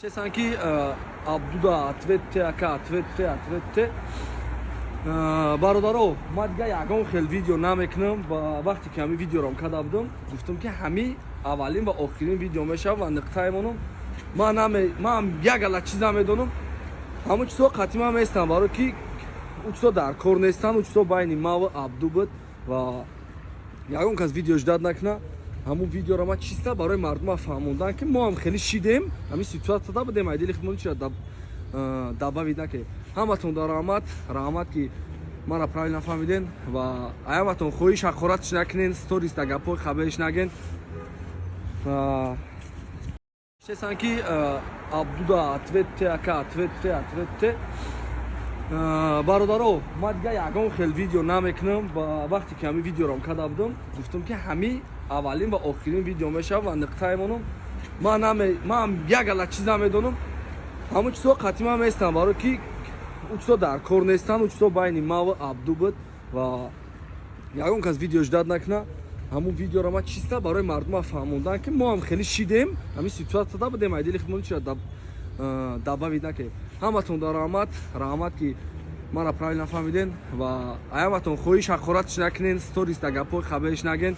Чесан ки Абдуда ответ те, ака, ответ те, ответ те. Бародаро, ман дига ягон хел видео намекунам. Ва вақте ки ҳамин видеорам карда будам, гуфтам, ки ҳамин аввалин ва охирин видео мешавад ва нуқтаи монам. Ман як гала чиз намедонам, ҳамон чизҳо қатъи ман местам, барои ки ӯ чизҳо дар кор нестанд. Ӯ чизҳо байни ма ва Абду буд ва ягон кас видео ждать накуна. Ҳамун видеоро ман чиста барои мардума фаҳмондан, ки мо ҳам хеле шидем, ҳамин ситуатсияда будем. Айдили худмон чира добавить накунем. Ҳаматон да раҳмат, раҳмат, ки мара правильно фаҳмиден. Ва аяматон хоҳиш, ҳақоратш накунен, сторис да гапҳои хабариш наген. Чесан ки Абдуда ответ те, ака, ответ те, ответ те. Бародаро, ман дига ягон хел видео намекунам. Ва вақте ки ҳамин видеорам карда будам, гуфтам, ки ҳамин аввалин ва охирин видео мешавад ва нуқтаи монам. Ман як гала чиз намедонам, ҳамон чизҳо қатъи ман местам, барои ки ӯ чизҳо дар кор нестанд. Ӯ чизҳо байни ма ва Абду буд ва ягон кас видео ждать накуна. Ҳамун видеоро ман чиста барои мардума фаҳмондан, ки мо ҳам хеле шидем, ҳамин ситуатсияда будем. Айдили худмон чира добавить накунем. Ҳаматон да раҳмат, раҳмат, ки мара правильно фаҳмиден. Ва аяматон хоҳиш, ҳақоратш накунен, сторис да гапҳои хабариш наген.